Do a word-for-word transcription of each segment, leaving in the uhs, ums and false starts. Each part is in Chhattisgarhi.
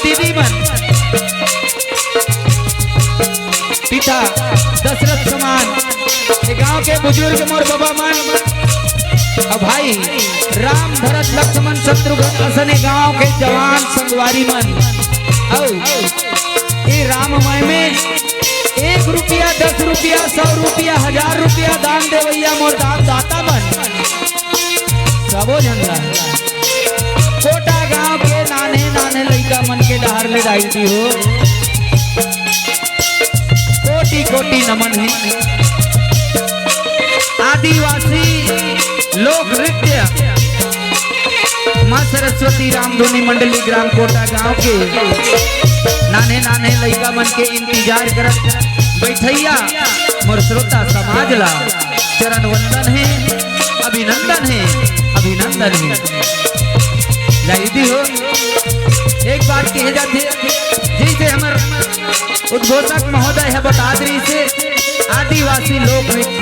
दीदी मन, पिता दशरथ समान, ये गांव के बुजुर्ग मोर बाबा मन, अउ भाई राम भरत लक्ष्मण शत्रुघ्न असन ये गांव के जवान संगवारी मन, अउ ये राममय में एक रुपया, दस रुपया, सौ रुपया, हजार रुपया दान देवइया मोर दान दाता मन, सबो झन ला कोटा गांव के नान्हे नान्हे लइका मन के डहर ले दाई जी हो, कोटि कोटि नमन हे। आदिवासी लोक नृत्य माँ सरस्वती रामधुनी मंडली ग्राम कोटा गांव के नान्हे नान्हे लइका मन के इंतजार करत बइठइया मोर श्रोता समाज ला चरण वंदन हे, अभिनंदन हे, अभिनंदन हे। दाई जी हो, एक बात कहे जाथे, जइसे हमर उद्घोषक महोदय ह बतात रहिसे, आदिवासी लोक नृत्य,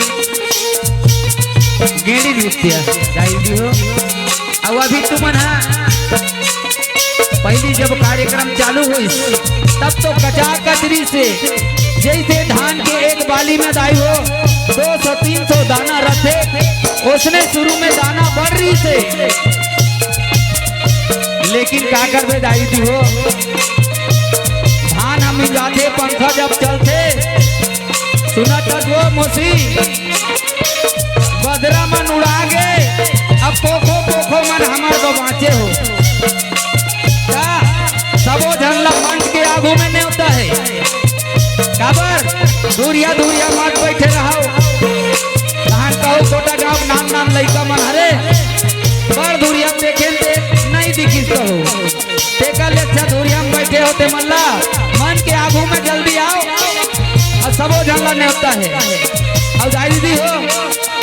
गेड़ी नृत्य, दाई जी हो। अउ अभी तुमन ह, पहिली जब कार्यक्रम चालू होइस, तब तो कचा कचरी से, जइसे धान के एक बाली में दाई हो, दो सौ तीन सौ दाना रथे, ओसने शुरू में दाना बढ़ रहिसे। लेकिन का करबे दाई जी हो, धान ह मिंजाथे, पंखा जब चलथे, सुनत हस वो मोसी, बदरा मन उड़ा गे, अब पोखो पोखो मन हमर तो बाँचे हो। का सबो झन ला मंच के आगू में नेवता हे? काबर दूरिया दूरिया मत बइठे रहव। तहन कहू कोटा गांव नान नान लइका मन हरे, बड़ दूरिया देखे ते नइ दिखिस कहू। तेकर ले अच्छा दूरिया में बइठे हो ते मन ला, मंच के आगू में जल्दी आव। अउ सबो झन ला नेवता हे। अउ दाई दीदी हो,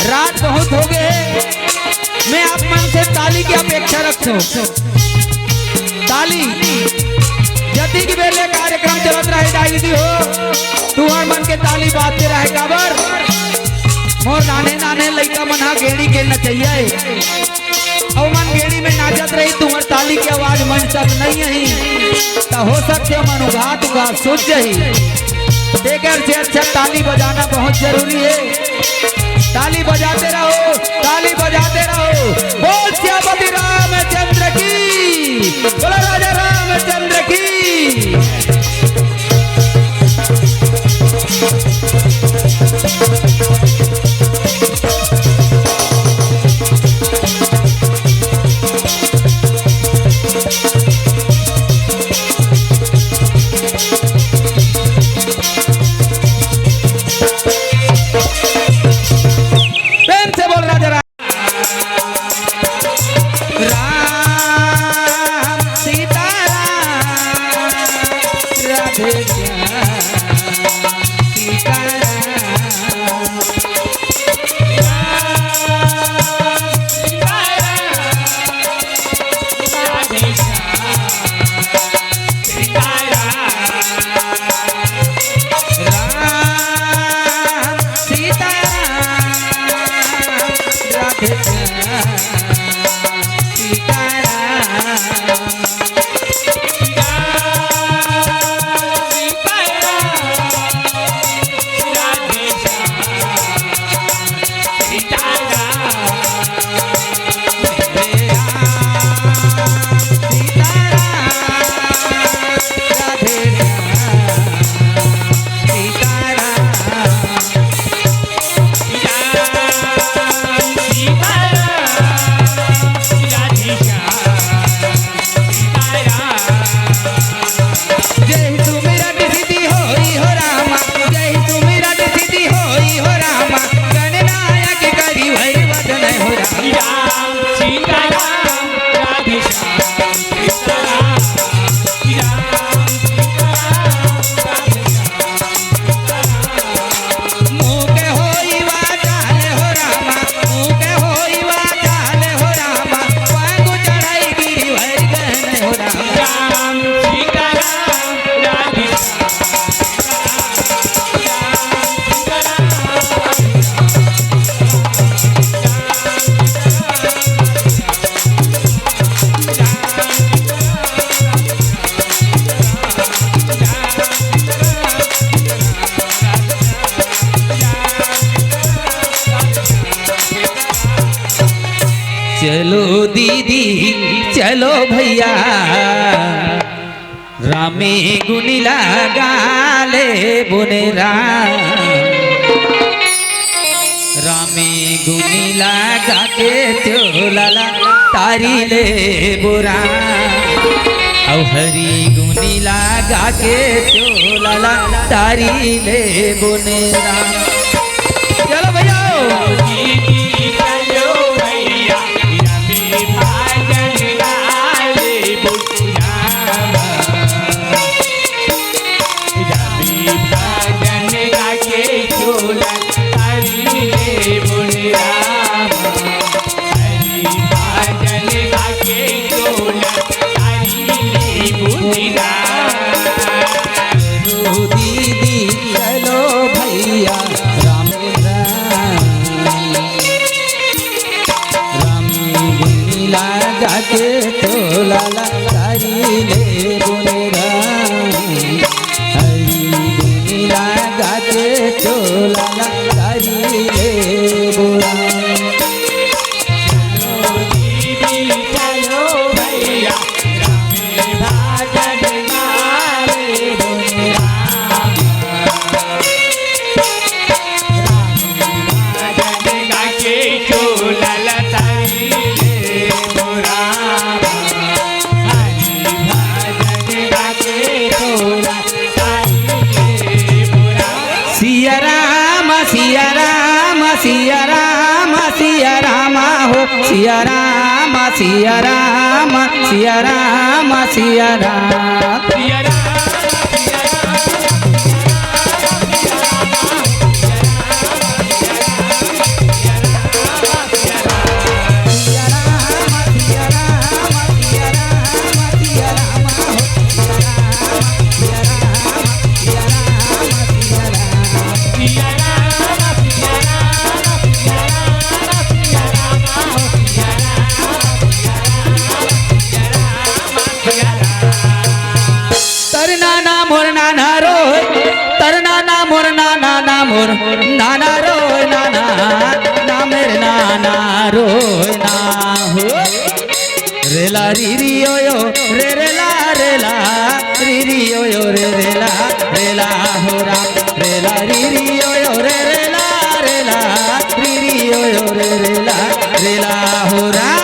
रात बहुत हो गे हे, मैं आप मन से ताली के अपेक्षा रखथों। ताली, जतिक बेर ले कार्यक्रम चलत रहे दाई दीदी हो, तुंहर मन के ताली बाजते रहे, काबर मोर नान्हे नान्हे लइका मन ह गेड़ी के नचइया हे। अउ मन गेड़ी में नाचत रही, तुंहर ताली के आवाज मंच तक नइ आही, त हो सकथे मन उघात उघात सुत जाही। तेकर से अच्छा ताली बजाना बहुत जरूरी हे। ताली बजाते रहो, ताली बजाते रहो। बोल सियापति रामचंद्र की, बोलो राजा रामचंद्र की। प्रेम से बोल राजा राम। राम सीताराम, राधे श्याम सीताराम। चलो दीदी, चलो भैया, रामे गुनी लगा ले बुने राम। रामे गुनी लगा के चोला ला तारी ले बुरा। अउ हरी गुनी लगा के चोला ला तारी ले बुने राम। चलो भैया। दीदी चलो भैया, राम राम। राम गुनी लगा के चोला ला तारी ले बुने राम। हरी गुनी लगा के चोला ला तारी ले बुरा। सिया राम, सिया राम, सिया राम, सिया राम हो। सिया राम, सिया राम, सिया राम, सिया राम। तर नाना मोर नाना रोय, तर नाना मोर नाना ना मोर नाना रोय नाना, ना मेरे नाना रोय ना हो। रेला री री यो यो रे रेला रेला, री री यो यो रे रेला रेला हो राम। रेला री री यो यो रे रेला रेला, री री यो यो रे रेला रेला हो राम।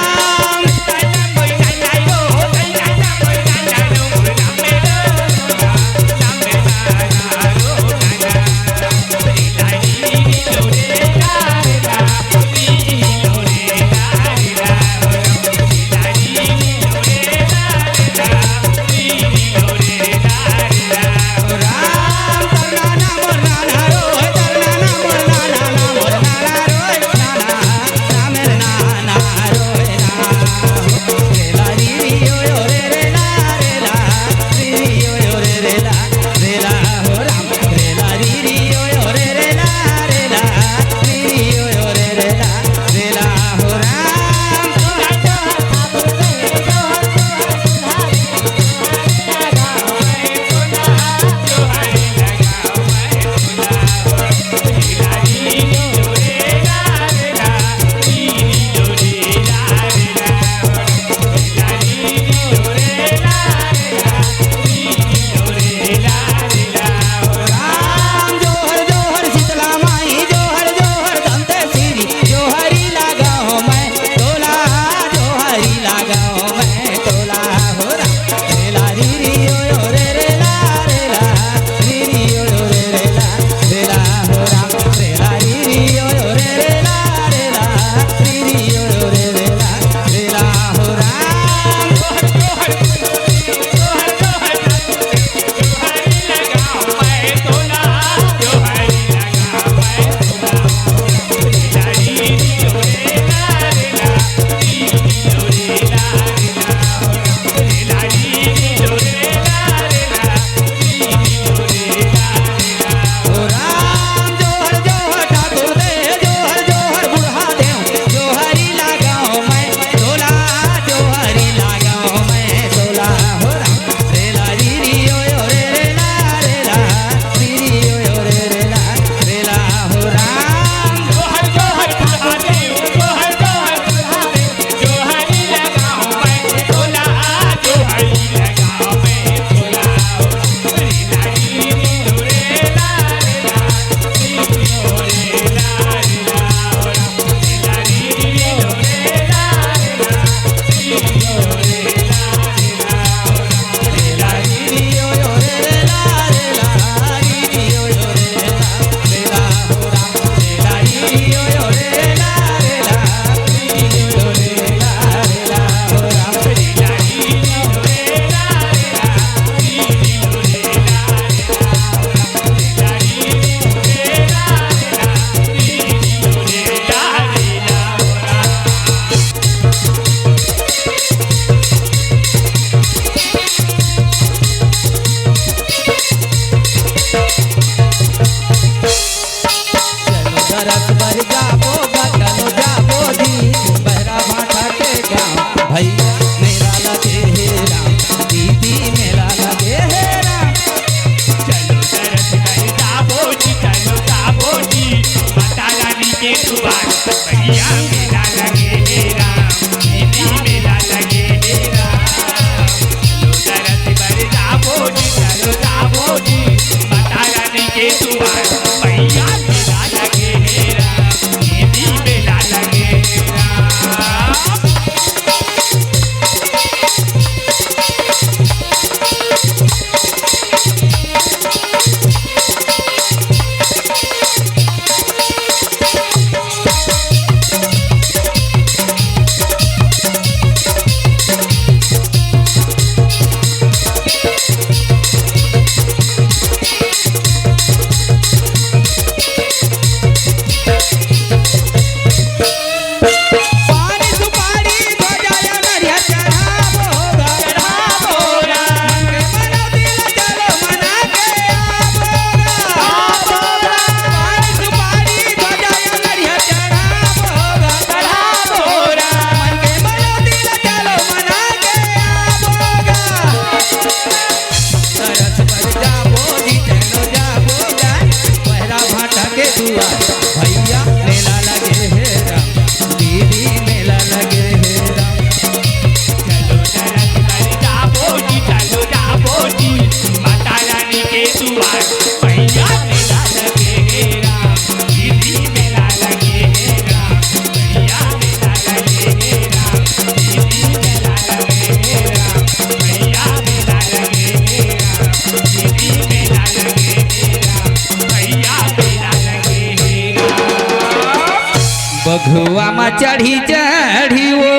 चढ़ी चढ़ी वो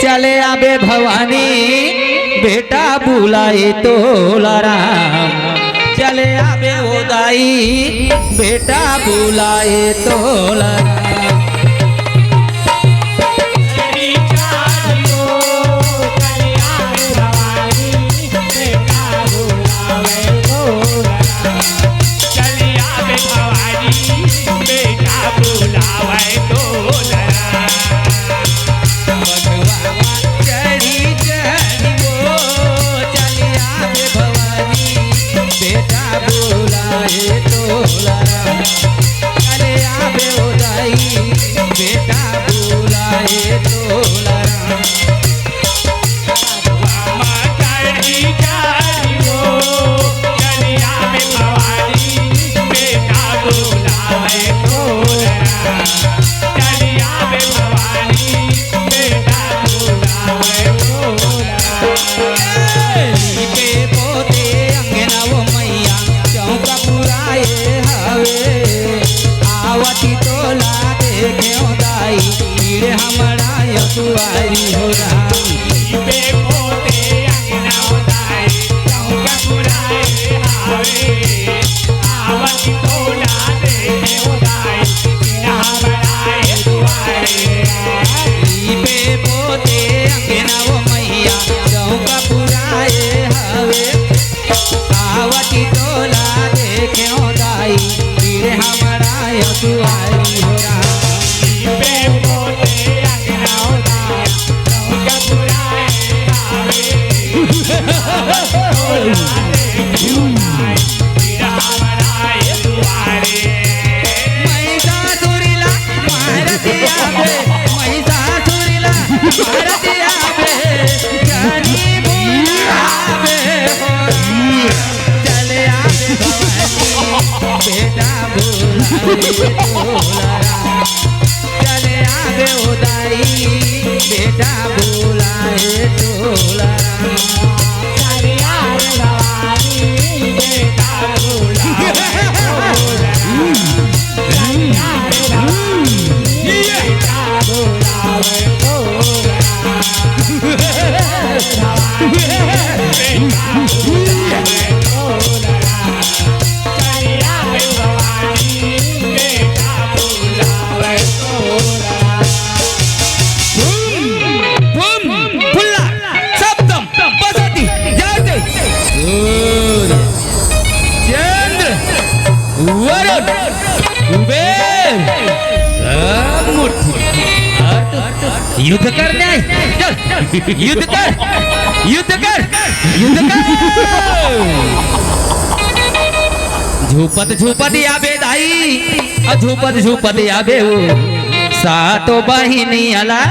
चले आबे भवानी, बेटा बुलाए तोला राम। चले आबे ओ दाई, बेटा बुलाए तोला राम। चढ़ी चढ़ी वो चलिया बे भवानी, बेटा बुलाए तोला राम। चलिया बे ओ दाई, बेटा बुलाए तोला राम। आवती तोला देखे ओ दाई, पीड़े हमरा यसुआरी हो राम। चंद्र, वरुण, कुबेर, सब मुट्ठी। युद्ध करने आए, चल, युद्ध कर, युद्ध कर, युद्ध कर। झूपत झूपत आबे दाई, अ झूपत झूपत आबे ओ, सातो बहिनी अला।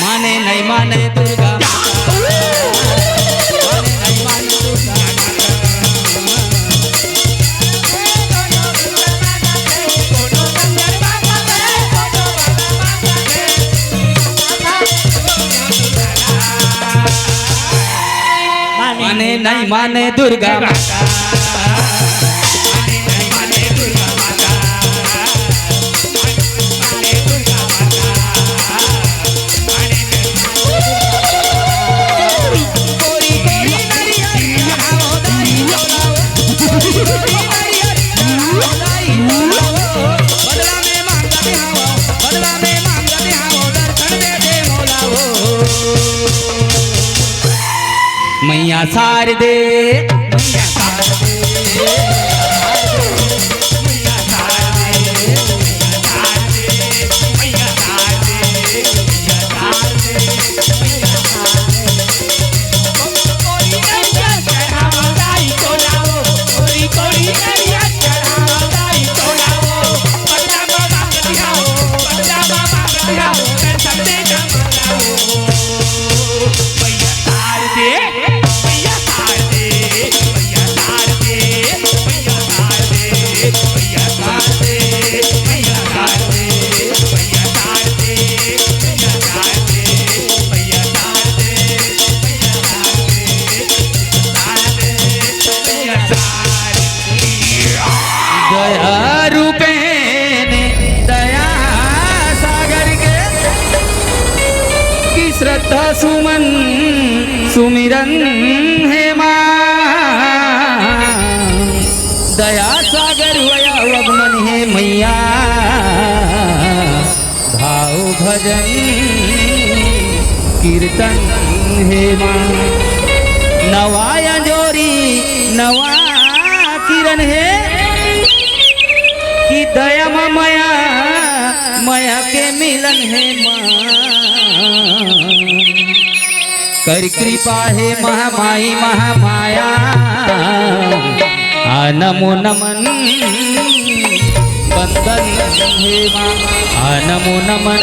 माने नहीं माने दुर्गा। माने नहीं माने दुर्गा माता। मैया शारदे। दया रूपेण दया सागर के, कि श्रद्धा सुमन सुमिरन हे माँ। दया सागर वया वगमन हे मैया, भाव भजन कीर्तन हे माँ। नवा अंजोरी नवा किरण हे, कि दया म मया, मया के मिलन हे माँ। कर कृपा हे महामाई महामाया, आ नमो नमन बंदन हे माँ, आ नमो नमन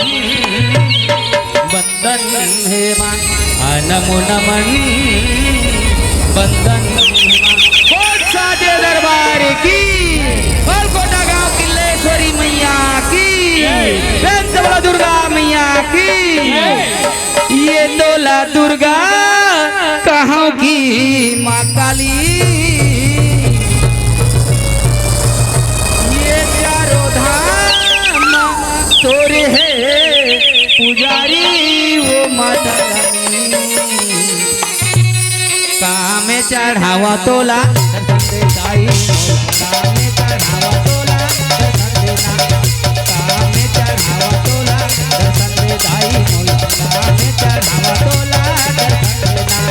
बंदन हे माँ, आ नमो नमन बंदन हे माँ। बोल साचे दरबार की, बोल कोटागांव किल्लेश्वरी मैया की, प्रेम से बोलो दुर्गा मैया की। ये तोला दुर्गा कहूँ की माँ काली, ये चारों धाम तोरे हे पुजारी वो माता रानी। का में चढ़ावा तोला दर्शन दे दाई, का में चढ़ावा तोला दर्शन दे ना, का में चढ़ावा तोला दर्शन दे दाई, का में चढ़ावा तोला दर्शन दे ना।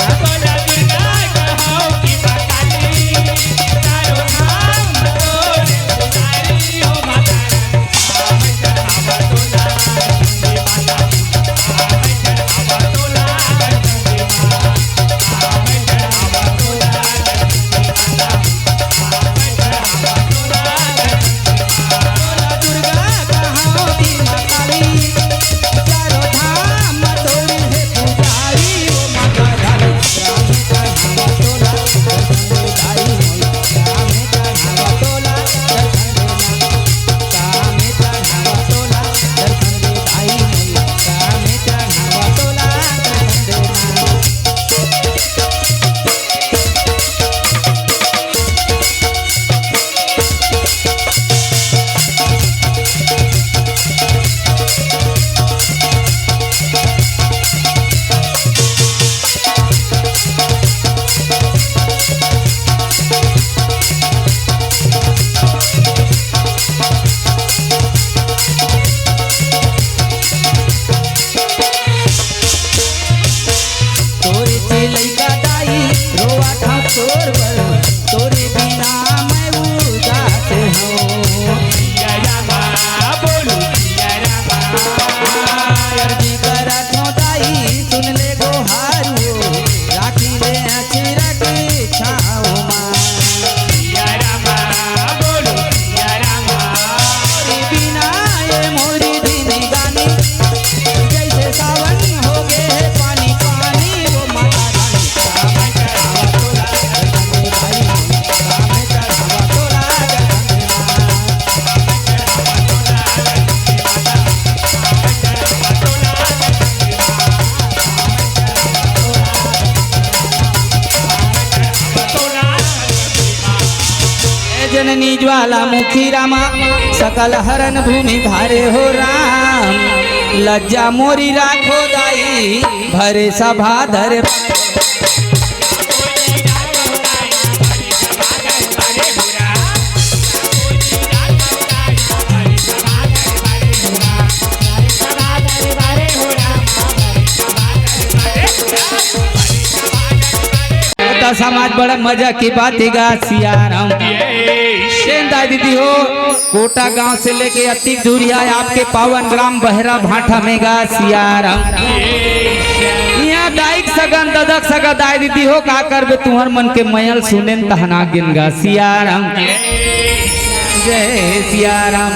तोरे से लइका दाई रोवत हँव तोर बर, तोरे बिना मैं उदास हँव। अर्जी करत हँव दाई सुन ले गोहार वो, राखी ले अँचरा के छाँव मा। तोरे बिना ये मोरी जिनगानी जइसे सावन होगे हे पानी पानी। ओ माता रानी, का मैं चढ़ावा तोला दर्शन दे दाई, का मैं चढ़ावा निज वाला मुखी रामा, सकल हरन भूमि भारे हो राम। लज्जा मोरी राखो दाई, भरे सभा दर समाज बड़ा मजा के बात हे गा सियाराम। सेन दाई दीदी हो, कोटा गांव से लेके अतिक दूरिहा आपके पावन ग्राम बहरा भाठा में गा सियाराम। इहां दाई के सगा, ददा के सगा दाई दीदी हो, का करबे तुंहर मन के मया ल सुनेन तहना गेन गा सियाराम। जय सियाराम।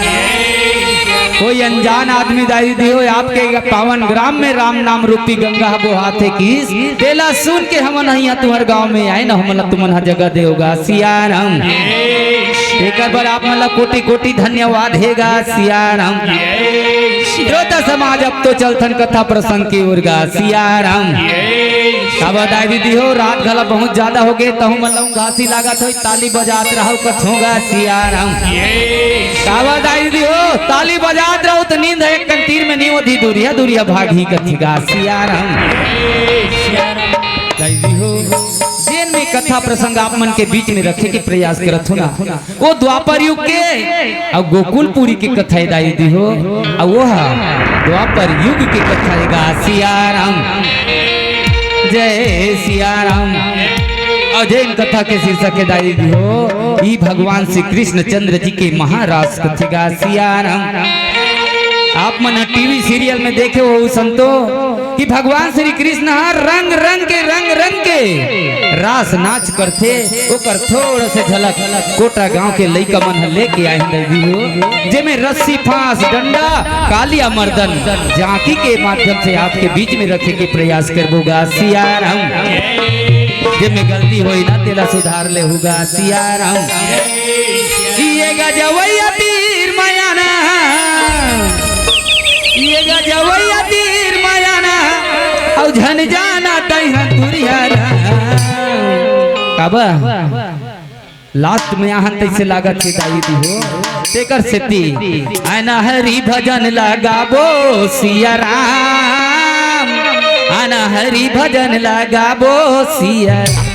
कोई अनजान आदमी दाई दीदी हो, आपके पावन ग्राम में राम नाम रूपी गंगा बोहाथे किस, तेला सुन के हमन इहां तुंहर गांव में आएन, हमन ला तुमन हा जगह देव गा सियाराम। एकर बर आप मन ला कोटि कोटि धन्यवाद हे गा सियाराम। श्रोता समाज, अब तो चलथन कथा प्रसंग के ओर गा सियाराम। का बा दाई दीदी हो, रात घला बहुत ज्यादा हो गे, तहूं मन ला उंघासी लागत होही, ताली बजात रहव कथों गा सियाराम। का बा दाई दीदी हो, ताली बजात रहव त नींद एक कन तीर में नइ ओधी, दूरिहा दूरिहा भागही कथे गा सियाराम। दाई दीदी हो, जेन में कथा प्रसंग आप मन के बीच में रखे के प्रयास करत हों ना, वो द्वापर युग के अउ गोकुलपुरी के कथा हे दाई दीदी हो, अउ वो हा द्वापर युग के कथा हे गा सियाराम। जय सियाराम। अउ जेन कथा के शीर्षक हे दाई दीदी हो, ई भगवान श्री कृष्णचंद्र जी के महारास कथा हे गा सियाराम। आप मन टीवी सीरियल में देखे होहू संतो कि भगवान श्री कृष्ण ह रंग रंग के, रंग रंग के रास नाच करथे, ओकर थोड़ा से झलक कोटा गांव के लइका मन ह लेके आए हे दाई दीदी हो, जेमे रस्सी फांस, डंडा, कालिया मर्दन, झांकी के माध्यम से आपके बीच में रखे के प्रयास करबो गा सियाराम। जेमे गलती होही ना, तेला सुधार लेहू गा सियाराम। ये गजवैया तीर मयाना, ये गजवैया तीर मयाना, अउ झन जाना तैहा तुरियाना। काबर? लास्ट में आहन तइसे लागत हे दाई दीदी हो, तेकर सेती अनहरी भजन लगाबो सियाराम, अनहरी भजन लगाबो सियाराम।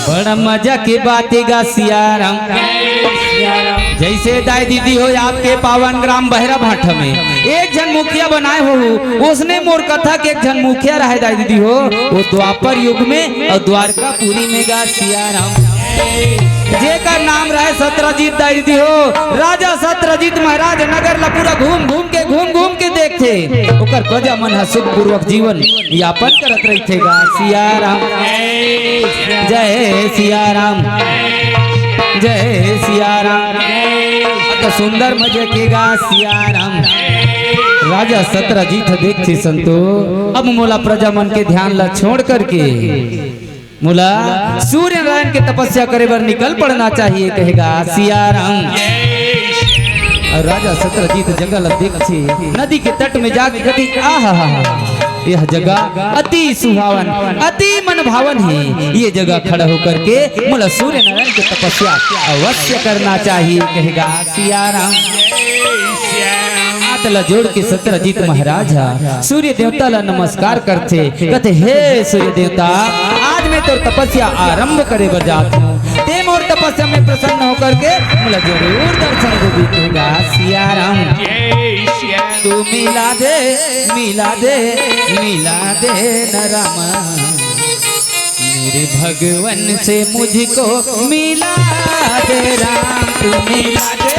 बड़ा मजा के बात हे गा सियाराम। जइसे दाई दीदी हो, आपके पावन ग्राम बहरा भाठा में एक झन मुखिया बनाए होहू, ओसने मोर कथा के एक झन मुखिया रहे दाई दीदी हो, वो द्वापर युग में अउ द्वारकापुरी में गा सियाराम। जेकर नाम रहे सत्रजीत दाई दीदी हो, राजा सत्रजीत महाराज नगर ला पूरा घूम घूम के, घूम घूम के देखथे, ओकर प्रजा मन ह सुखपूर्वक जीवन यापन करत रहिथे गा सियाराम। जय सियाराम, जय सियाराम। अत सुंदर मजे के गा सियाराम। राजा सत्रजीत देखथे संतो, अब मोला प्रजा मन के ध्यान ला छोड़ करके मोला सूर्यनारायण के तपस्या करे बर निकल पड़ना चाहिए, कहे गा सियाराम। अउ राजा सत्रजीत जगह ला देखथे, नदी के तट में जाके कथे, आहा, यह जगह अति सुहावन, अति मन भावन हे। ये जगह खड़ा होकर के मोला सूर्यनारायण के तपस्या अवश्य करना चाहिए, कहे गा सियाराम। आप ला जोड़ के सत्यजीत महाराज ह सूर्य देवता ला नमस्कार करथे, कथे, "हे सूर्य देवता, आज मैं तोर तपस्या आरंभ करे बर जात हूँ, ते मोर तपस्या में प्रसन्न होकर के मोला जरूर दर्शन देबे।" कहेगा सिया राम, जय सिया। तू मिला दे, मिला दे, मिला दे न रामा, मेरे भगवन से मुझको मिला दे राम, तू मिला दे।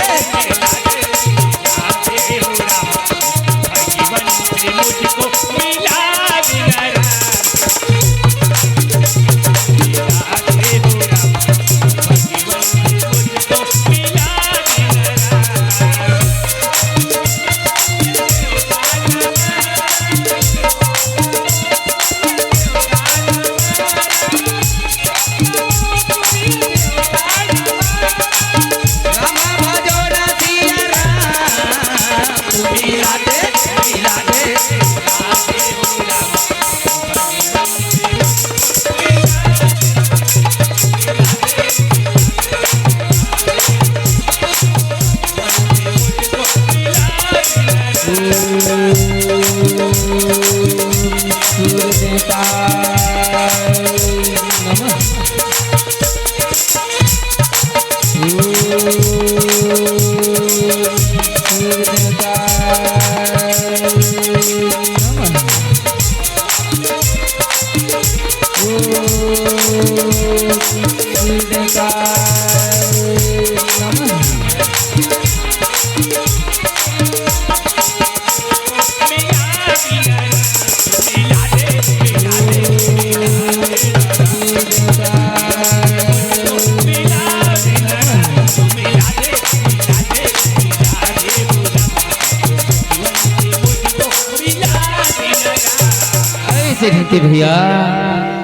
ऐसे ढंग के भैया,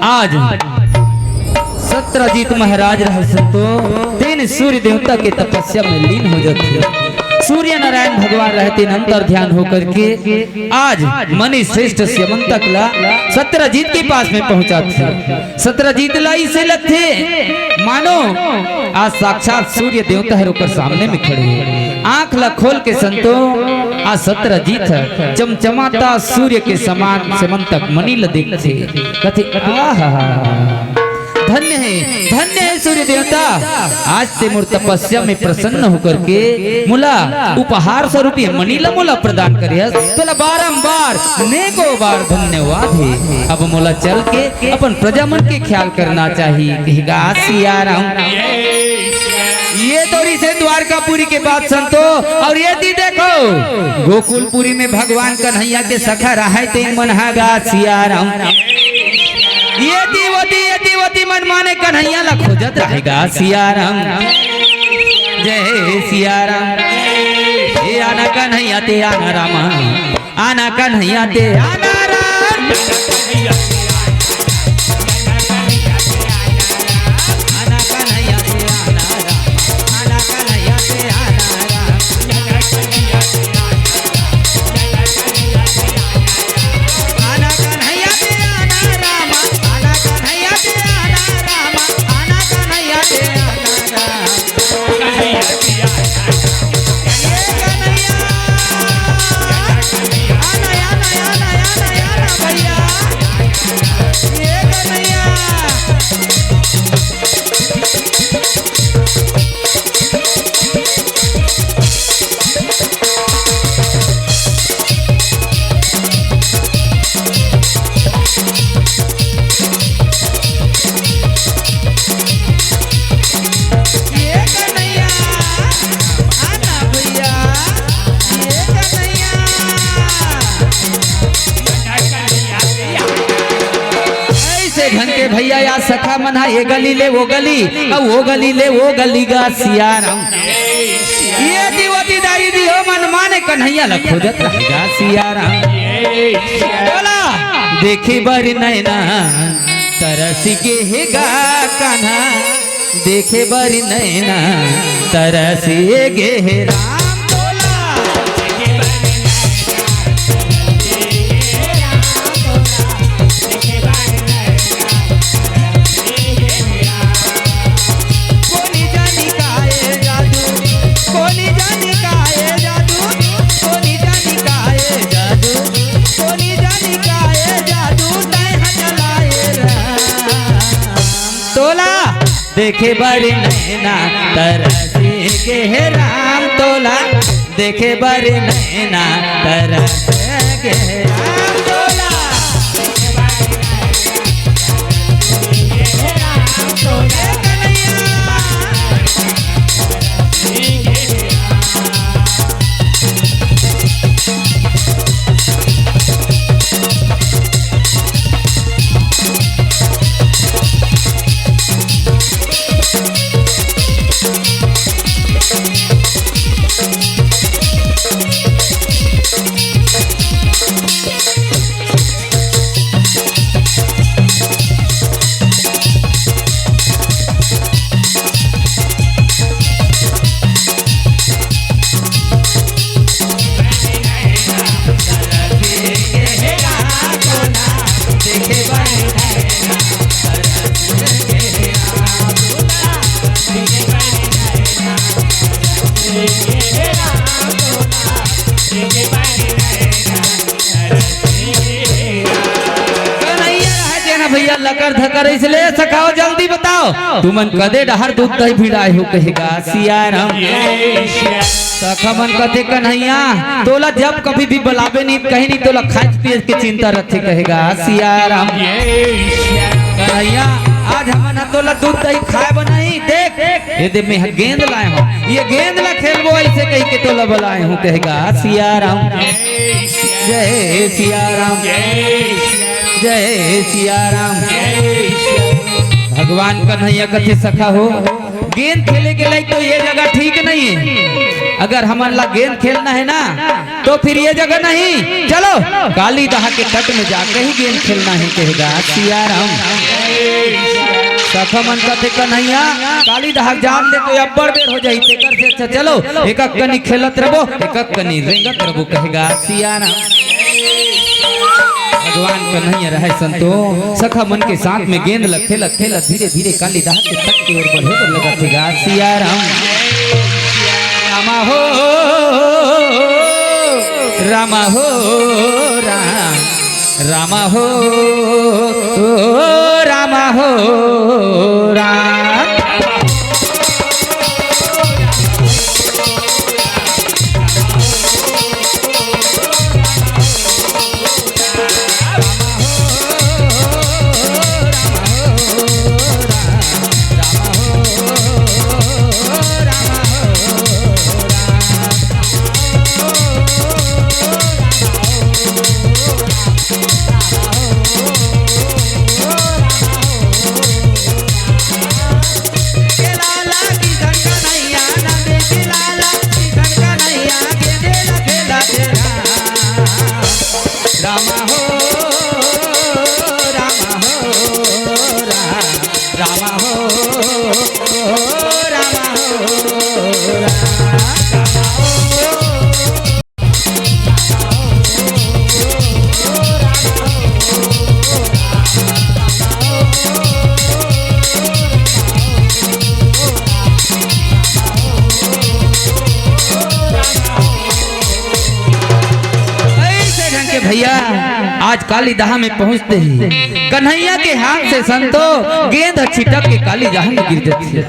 आज सत्यजीत महाराज रहे संतो, तेन सूर्य देवता के तपस्या में लीन हो जाते। सूर्य नारायण भगवान रहते अंतर ध्यान होकर के आज मणि श्रेष्ठ स्यमंतक ला सत्यजीत के पास में पहुंचाथे। सत्यजीत ला इसे लगथे मानो आज साक्षात सूर्य देवता हर ओकर सामने में खड़े हे। आंख ला खोल के संतो, आज सत्यजीत ह चमचमाता सूर्य के समान स्यमंतक मणि ला देखथे। कथे, "आहा, धन्य हे, धन्य हे सूर्य देवता, आज ते मोर तपस्या में प्रसन्न होकर के मोला उपहार स्वरूप ये मणि ला मोला प्रदान करे हस, तोला बारंबार नेको बार धन्यवाद हे। अब मोला चल के अपन प्रजा मन के ख्याल करना चाहिए।" कहेगा सिया राम। ये तो रिसे द्वारकापुरी के बात संतो, और ये दी देखो गोकुलपुरी में भगवान कन्हैया के सखा रहे ते मन ह गा सिया राम। ये दी वो दी, ये दी वो दी मन माने कन्हैया ला खोजत रहेगा सिया राम। जय सिया राम। ए आना कन्हैया ते आना रामा, आना कन्हैया ते आना राम। आना कन्हैया ते आना राम, आना कन्हैया ते आना राम। आना कन्हैया ते आना राम, आना कन्हैया ते आना राम, आना कन्हैया ते आना राम। ए कन्हैया, आना, आना, आना, आना, आना भैया। ए कन्हैया। ये कन्हैया, आना भैया, ये कन्हैया। ऐसे ढंग के भैया या सखा मन हा, ये गली ले वो गली, अब वो गली ले वो गली गा सिया राम। ये दी वो दी दाई दी हो मन माने कन्हैया ला खोजत रहेगा सिया राम। बोला, देखे बर नैना तरस के हे गा कान्हा, देखे बर नैना तरस गे हे राम। बोला, कोनी जानी काए जादू, कोनी जानी काए जादू, कोनी जानी देखे बर नैना तरस गे हे राम तोला, देखे बर नैना तरस गे हे राम तोला। कन्हैया रहे जेना भैया लकर धकर, इसलिए सखाओ जल्दी बताओ, तुमन कदे डहर दूध दही भिड़ाए हो कहेगा सिया राम। सखा मन कथे कन्हैया तोला जब कभी भी बलाबे नहीं, कहीं नहीं तोला खाए पिए के चिंता रथे कहेगा सिया राम। कन्हैया आज हमन ह तोला दूध दही खाए बनाई, देख ये दे मैं ह गेंद लाए हूँ, ये गेंद ला खेलबो ऐसे कही के तोला बुलाए हूँ कहेगा सिया राम। जय सिया राम, जय सिया राम। भगवान कन्हैया कथे सखा हो, गेंद खेले के लायक तो ये जगह ठीक नहीं है। अगर हमन ला गेंद खेलना है ना तो फिर ये जगह नहीं, चलो काली दहा के तट में जाके ही गेंद खेलना है कहेगा सिया राम। सखा मन कथे कन्हैया काली दहा जान ले तो अब्बड़ बेर हो जाही, तेकर से अच्छा चलो एक एक कनी खेलत रबो, एक एक कनी रेंगत रबो कहेगा सिया राम। भगवान कन्हैया रहे संतो, सखा मन के साथ में गेंद ल खेलत खेलत धीरे धीरे काली दहा के तट के ओर बढ़े बर लगथे गा सिया राम। रामा हो, रामा हो, राम, रामा हो, रामा हो, राम। रामा हो, रामा हो, राम, रामा हो, रामा हो, राम, रामा हो। ऐसे ढंग के भैया आज काली दहा में पहुंचते ही कन्हैया के हाथ से संतो गेंद ह छिटक के काली दहा में गिर जाती है।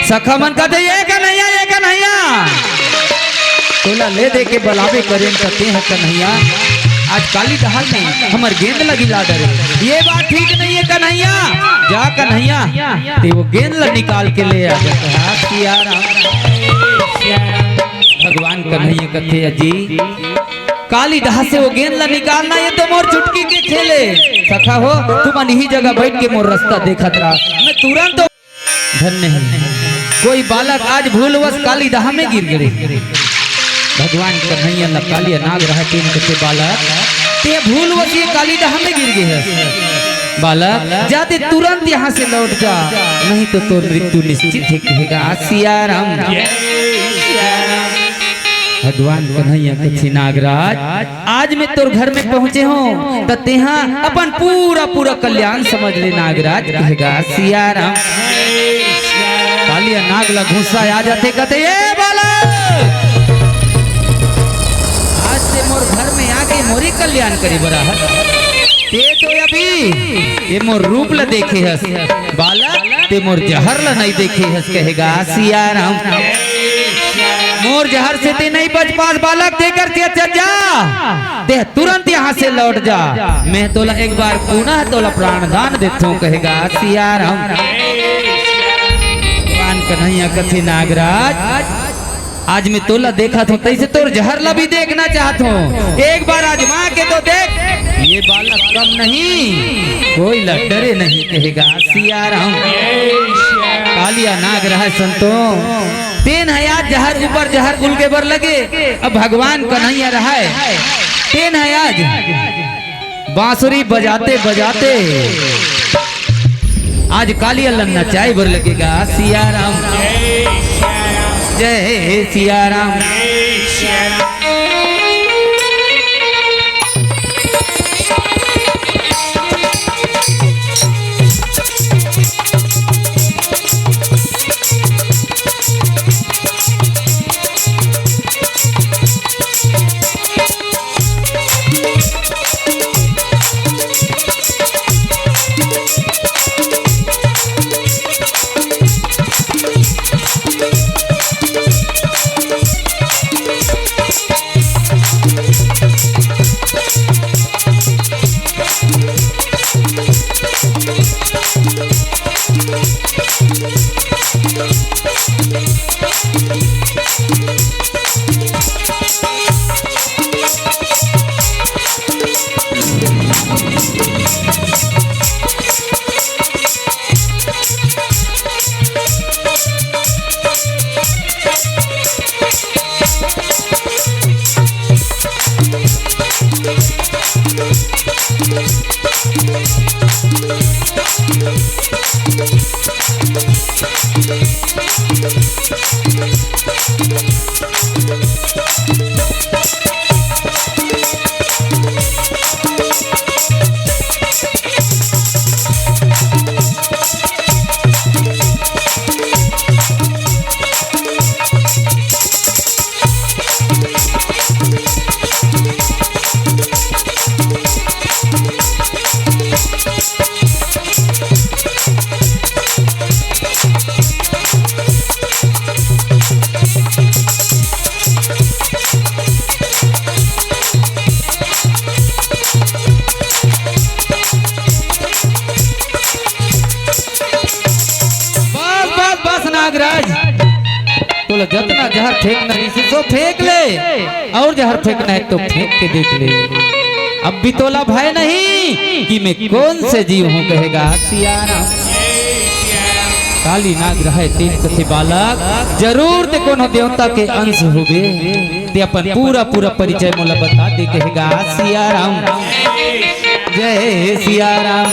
सखा मन कहते, "ये कन्हैया, ये कन्हैया, तोला ले दे के बलावे करेन त तें ह कन्हैया, आज काली दहा में हमर गेंद ल गिला डरे, ये बात ठीक नहीं है कन्हैया, जा कन्हैया, ते वो गेंद ल निकाल के ले आ जा।" कहा, "सिया राम।" भगवान कन्हैया कथे, "अजी, काली दहा से वो गेंद ला निकालना, ये तो मोर चुटकी के खेले।" सखा हो, तुमन इही जगह बैठ के मोर रास्ता देखत रहा, मैं तुरंत। धन्य है कोई बालक आज भूलवश काली दहा में गिर गए। भगवान कन्हैया ला कालिया नाग रहा, तेन कथे, "बालक, ते भूलवश ये काली दहा में गिर गए है। बालक, जा ते तुरंत यहाँ से लौट जा, नहीं तो तोर मृत्यु निश्चित है," कहेगा सिया राम। भगवान कन्हैया कथे, "नागराज, आज मैं तोर घर में पहुंचे हूँ, त तेहा अपन पूरा पूरा कल्याण समझ ले नागराज," कहेगा सिया राम। कालिया नाग ला गुस्सा आ जाथे, कथे, "ए बालक, आज ते मोर घर में आके मोरे कल्याण करे बर आहस। ते तो अभी ये मोर रूप ला देखे हस बालक, ते मोर जहर ला नहीं देखे हस कहेगा सिया राम। मोर जहर से ते नहीं बच पास बालक, तेकर से चल जा, ते तुरंत यहाँ से लौट जा। मैं तोला एक बार पुनः तोला प्राण दान देथों कहेगा सिया राम। भगवान कन्हैया कथे नागराज, आज मैं तोला देखत हों, तइसे तोर जहर ला भी देखना चाहत हों। एक बार आजमा के तो देख, ये बालक कम नहीं, कोई ला डरे नहीं कहेगा सिया राम। कालिया नाग रहय संतो, तेन ह आज जहर ऊपर जहर उलगे बर लगे। अब भगवान कन्हैया रहय, तेन ह आज बांसुरी बजाते बजाते आज कालिया ल नचाए बर लगेगा सिया राम। जय सिया राम। बस, बस, बस, नागराज। तोला जतना जहर फेंकना रहिस, सो फेंक ले, अउ जहर फेंकना हे तो फेंक के देख ले। अब भी तोला भय नहीं कि मैं कौन से जीव हूँ, कहेगा सिया राम। काली नाग रहय तेन कथे बालक, जरूर ते कोनो देवता के अंश होबे। ते अपन पूरा पूरा परिचय मोला बता दे, कहेगा सिया राम। जय सिया राम।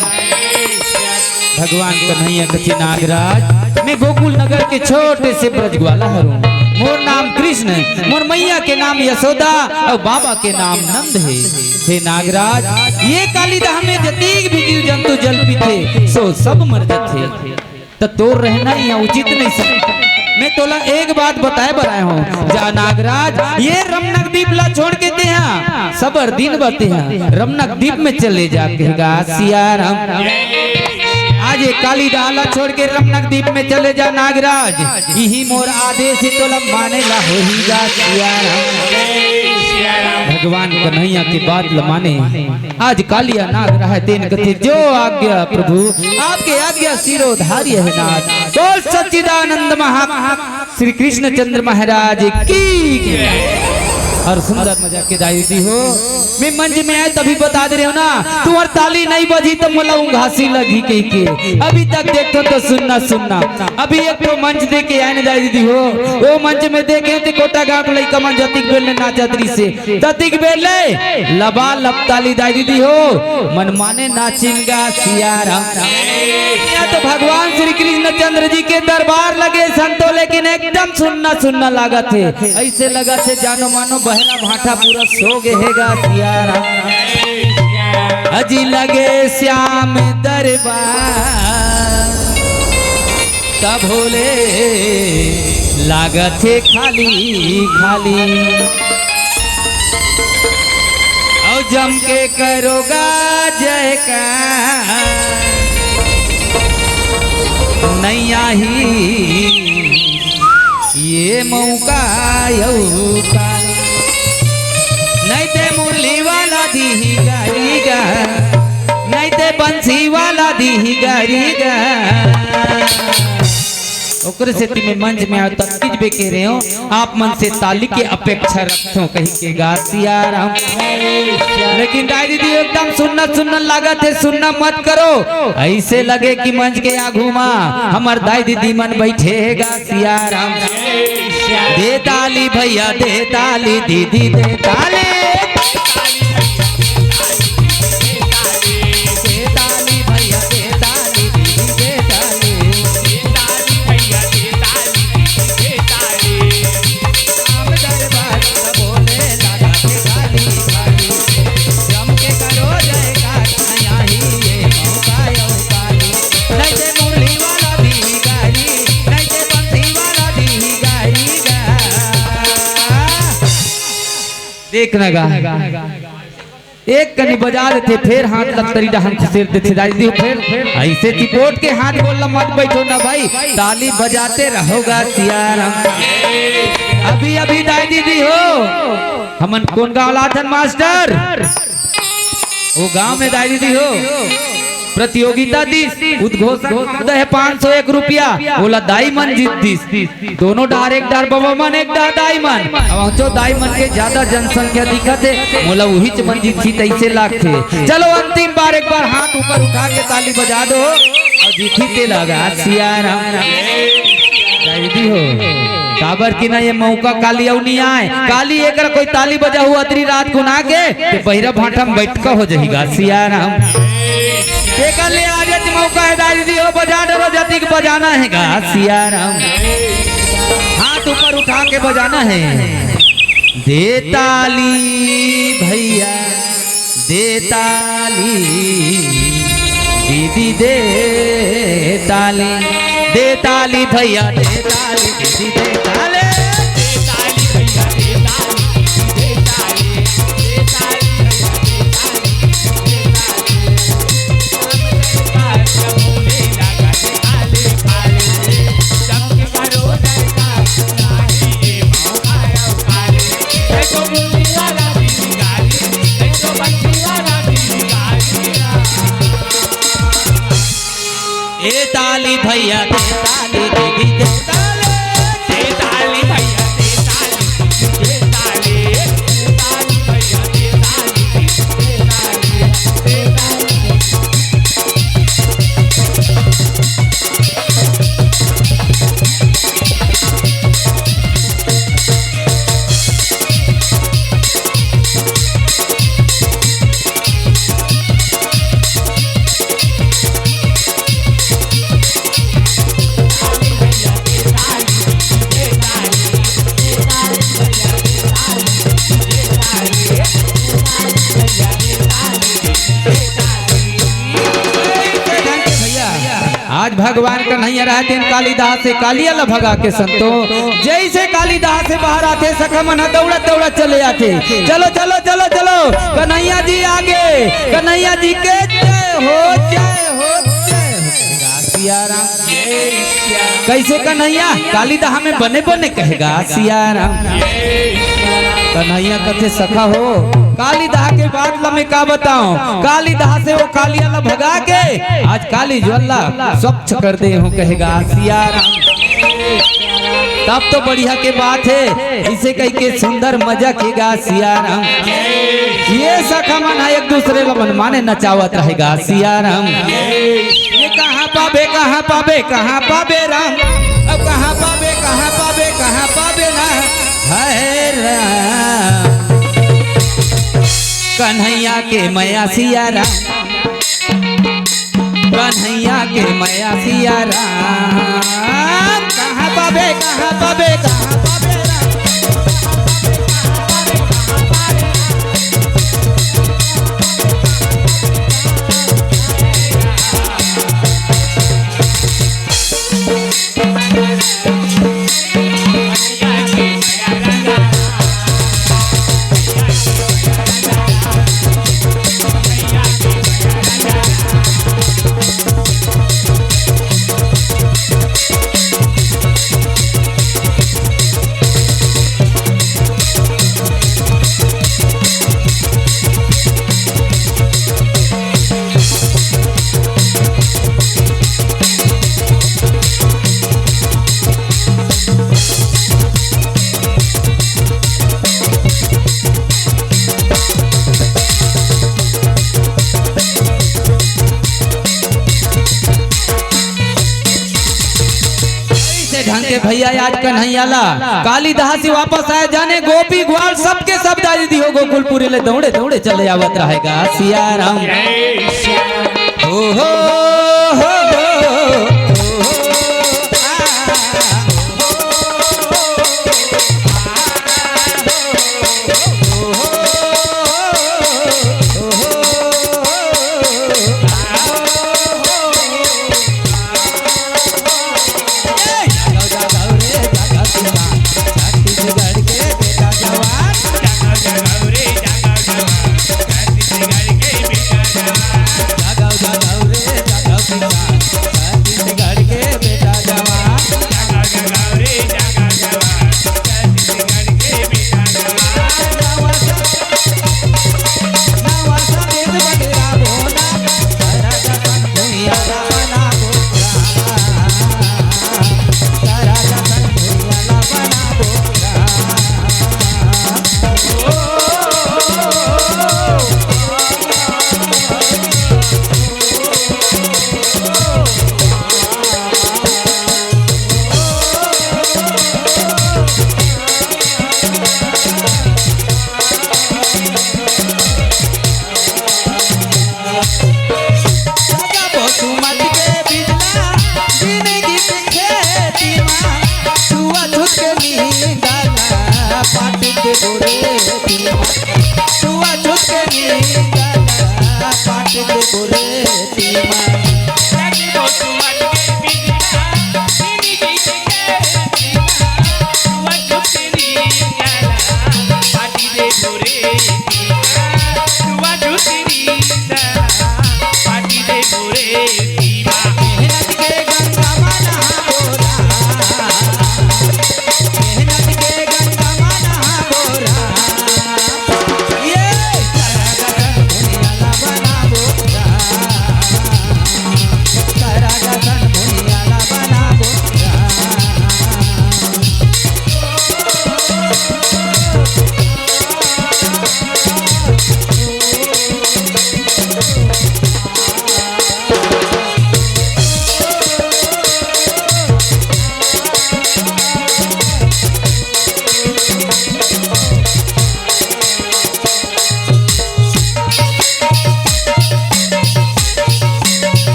भगवान कन्हैया कथे नागराज, मैं गोकुल नगर के छोटे से ब्रजग्वाला हरंव। मोर नाम कृष्ण हे, मोर मैया के नाम यशोदा अउ बाबा के नाम नंद हे। हे नागराज, ये कालिदाह में जतीक भी जीव जंतु जल पीथे, सो सब मर जथे। त तोर रहना इहाँ उचित नहीं समझ। मैं तोला एक बात बताए बर आए हंव, जा नागराज, ये रमनक दीप ला छोड़ के तेहा सबर दिन बर तेहा रमनक दीप में चले जा, कहेगा सिया राम। आज ये कालिदाह ला छोड़ के रमनक दीप में चले जा नागराज, इही मोर आदेश हे, तोला माने ला होही गा सिया राम। भगवान कन्हैया के बात ला माने। आज कालिया नाग रहय तेन कथे जो आज्ञा प्रभु, आपके आज्ञा शिरोधार्य हे नाथ। बोल सच्चिदानंद महा श्री कृष्णचंद्र महाराज की। अउ सुंदर मजा के दाई दीदी हो, मैं मंच में आए तभी बता दे रहे हो ना, तुम्हार ताली नहीं बजी त मोला उंघासी लगही कहिके। अभी तक देखो तो सुन्ना सुन्ना। अभी एक तो मंच दे के आए ना दाई दीदी हो, वो मंच में देखे थे कोटा गांव के लइका मन जतिक बेर ले नाचत रहिसे, ततिक बेर ले लबा लबताली दाई दीदी हो, मन माने नाचिन गा सिया राम। इहाँ तो भगवान श्री कृष्णचंद्र जी के दरबार लगे संतो, लेकिन एकदम सुन्ना सुन्ना लागत हे। अइसे लगत हे जानो मानो बहरा भांठा पूरा सो गे हे गा सिया राम। अजी लगे श्याम दरबार तभो ले लागत हे खाली खाली। अउ जम के करो गा जयकार। नइ आही ये मौका अउ काली। नइ ते मुरली वाला दिही गारी गा, नइ ते बंसी वाला दिही गारी गा। ओकरे सेती मैं मंच में आयो, तब चीज बे कह रहे हो, आप मन से ताली के अपेक्षा रखथों कही के गा सियाराम। लेकिन दाई दीदी एकदम सुन्ना सुन्ना लागत हे, सुन्ना मत करो, ऐसे लगे कि मंच के आगू मा हमर दाई दीदी मन बैठे हे गा सियाराम। दे ताली भैया, दे ताली दीदी, दे ताली। दे ताली भैया, दे ताली दीदी, दे ताली। राम दरबार का बोले लगा के ताली, ताली। जम के करो जयकार, नइ आही ये मौका अउ काली। नइ ते मुरली वाला दिही गारी, नइ ते बंसी वाला दिही गारी गा। देख ना गा। एक कनी बजा देथे, फेर हाथ लत्तरी डहन खसेर देथे। दाई दीदी हो, फेर ऐसे चिपोट के हाथ गोड़ ला मत बैठो ना भाई, ताली बजाते रहो गा सियाराम। अभी अभी दाई दीदी हो, हमन कोन गाँव लाथन मास्टर? वो गाँव में दाई दीदी हो, प्रतियोगिता दिस, उद्घोषण दे हे पाँच सौ एक रुपया, ओला दाई मन जीत दिस। दोनों डार, एक डार बबा मन, एक डार दाई मन। अब हमचो दाई मन के ज्यादा जनसंख्या दिखत हे, मोला उहीच मन जीतही तइसे लागथे। चलो अंतिम बार एक बार हाथ ऊपर उठा के ताली बजा दो अउ जीतही ते लगा सियाराम। दाई दीदी हो, काबर कि ना ये मौका काली अउ नइ आय। काली एकरा कोई ताली बजा हुआ अतरी रात कुन आके, ते बहिरा भांठा में बैठ का हो जही गा सियाराम। तेकर ले आज मौका हे दाई दीदी हो, बजा डरो जतिक बजाना हे गा सियाराम। हाथ ऊपर उठा के बजाना हे। दे ताली भैया, दे ताली दीदी, दे ताली, दे ताली भैया, दे ताली दीदी, दे ताली। ए ताली भैया, दे ताली दीदी, दे ताली। दे ताली भैया, दे ताली, दे ताली। दे ताली भैया, दे ताली, दे ताली, दे ताली। भैया, आज भगवान कन्हैया रहते हैं कालिदास से कालिया ला भगा के संतो। जैसे कालिदास से बाहर आथे, सखा मन ह दौड़त दौड़त चले आथे। चलो, चलो, चलो, चलो, कन्हैया जी आगे, कन्हैया जी के जय हो, जय हो, जय हो। सियाराम। कैसे कन्हैया? कालिदाह में बने बने कहेगा सियाराम। कन्हैया कथे सखा हो, कालिदाह के बात ला मैं का बताऊं, कालिदाह से वो कालिया ला भगा के आज काली ज्वाला स्वच्छ कर दे हूं कहेगा सियाराम। तब तो बढ़िया के बात हे, इसे कह के सुंदर मजा केगा सियाराम। ये सखा मन ह एक दूसरे ला मन माने नचावत रहेगा सियाराम। ये कहाँ पाबे, कहाँ पाबे, कहाँ पाबे राम, अब कहाँ पाबे, कहाँ पाबे, कहाँ पाबे ना, हाय राम। कन्हैया के मया सियाराम, कन्हैया के मया सियाराम। कहाँ पाबे, कहाँ पाबे, कहाँ पाबे राम। के भैया आज कन्हैया ला कालिदास जी वापस आए, जाने गोपी ग्वाल सबके सब दाई दीदी हो गोकुलपुरी ले दौड़े दौड़े चले आवत रहेगा। सिया राम। ओ हो, हो, हो, हो, आ।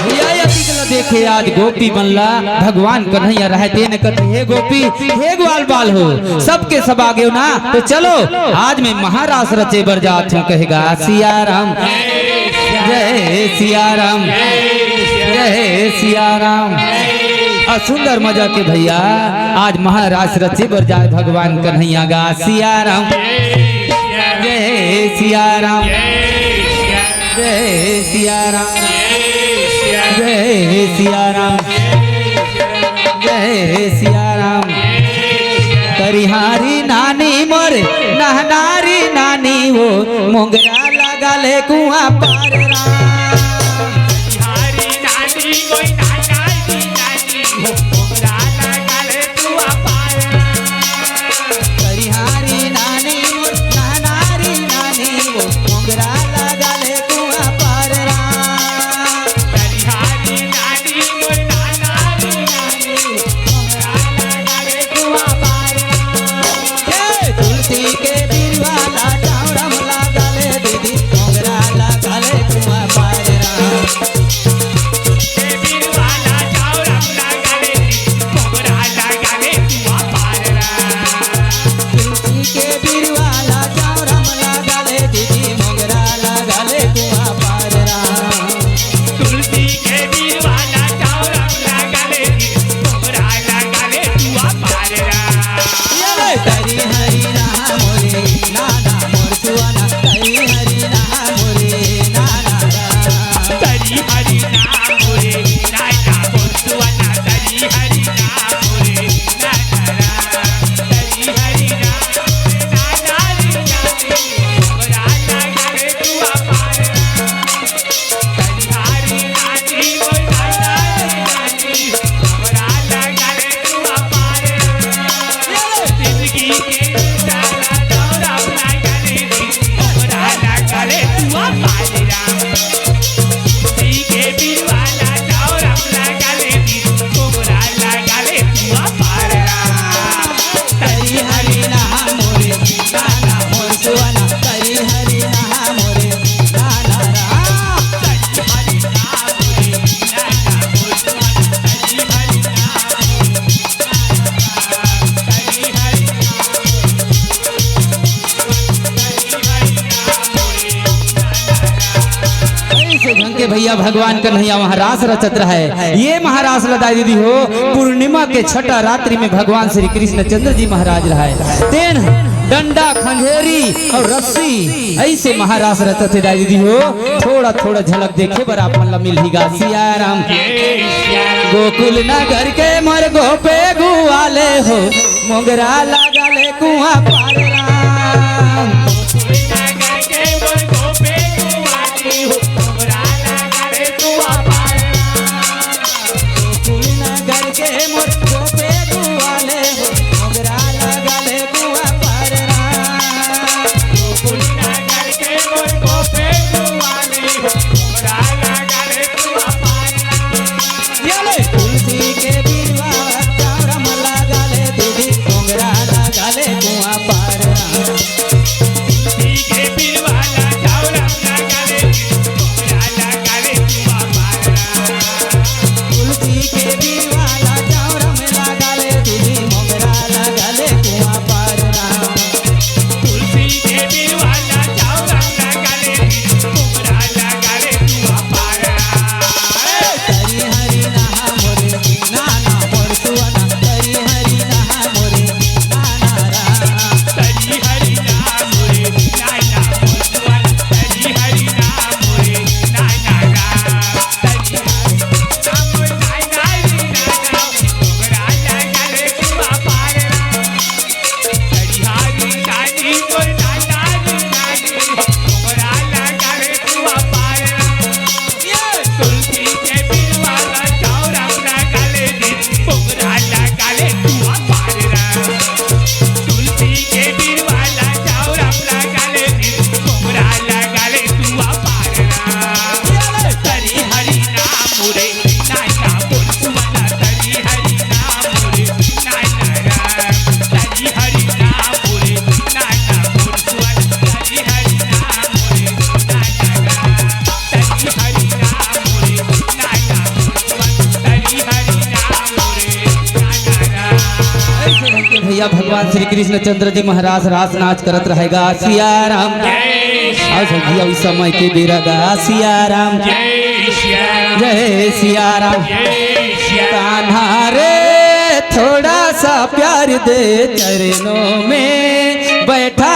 भैया, ये अतिक ल देखे आज गोपी मन ला भगवान कन्हैया रहते न कथे, "हे गोपी, हे ग्वाल बाल हो, सबके सब आगे हो ना, तो चलो, आज मैं महारास रचे बर जात हूँ," कहेगा। सिया राम, जय सिया राम, जय सिया राम। अउ सुंदर मजा के भैया, आज महारास रचे बर जाए भगवान कन्हैया गा। सिया राम, जय सिया राम। जय सिया राम, जय सिया राम, जय सिया राम। करिहारी नानी मोर, नहनारी नानी वो, मोंगरा लगा ले कुआं पार राम। करिहारी नानी मोर, नहनारी नानी वो, मोंगरा लगा ले कुआं पार राम। ए, तुलसी के बिरवा ला चावड़ा म लगा ले दीदी, मोंगरा लगा ले कुआं पार राम। भैया भगवान कन्हैया महारास रचत रहय। ये महारास ल दाई दीदी हो, पूर्णिमा के छठा रात्रि में भगवान श्री कृष्णचंद्र जी महाराज रहय। तेन डंडा खंजेरी अउ रस्सी अइसे महारास रचत हे दाई दीदी हो। थोड़ा थोड़ा झलक देखे बर आप मन ल मिलही गा। सिया राम। गोकुल नगर के मोर गोपे गुवाले हो, मोंगरा लागले कुआं पार राम। गोकुल नगर के मोर गोपे गुवाले हो, मोंगरा लागले कुआं पार राम। गोकुल नगर के मोर गोपे गुवाले हो, मोंगरा लागले कुआं पार राम। ये ले। तुलसी के बिरवा चावरम लागले दीदी, मोंगरा लागले कुआं पार राम। तुलसी के बिरवा चावरम लागले दीदी, मोंगरा लागले कुआं पार राम। तुलसी के बिरवा चावरम लागले दीदी, मोंगरा लागले कुआं पार राम। तुलसी के बिरवा चावरम लागले दीदी, मोंगरा लागले कुआं पार राम। तरी हरी नहा मोरे नाना मोर सुवना, तरी हरी नहा मोरे नाना राम। तरी हरी नहा मोरे नाना मोर सुवना, तरी हरी नहा मोरे नाना राम। तरी हरी नहा मोरे नाना राम, मोंगरा लागले कुआं पार राम। तरी हरी नहा मोरे नाना राम, मोंगरा लागले कुआं पार राम। तुलसी के बिरवा चावरम लागले दीदी, मोंगरा लागले कुआं पार राम। तुलसी के बिरवा चावरम लागले दीदी, मोंगरा लागले कुआं पार राम। तरी हरी नहा मोरे नाना मोर सुवना, तरी हरी नहा मोरे नाना राम। तरी हरी नहा मोरे नाना मोर सुवना, तरी हरी नहा मोरे नाना राम। ऐसे ढंग के भैया भगवान श्री कृष्णचंद्र जी महाराज रास नाच करत रहेगा। सिया राम। और सब भैया उस समय के बेरा गा सिया राम। जय सिया राम। कान्हा रे, थोड़ा सा प्यार दे चरणों में बैठा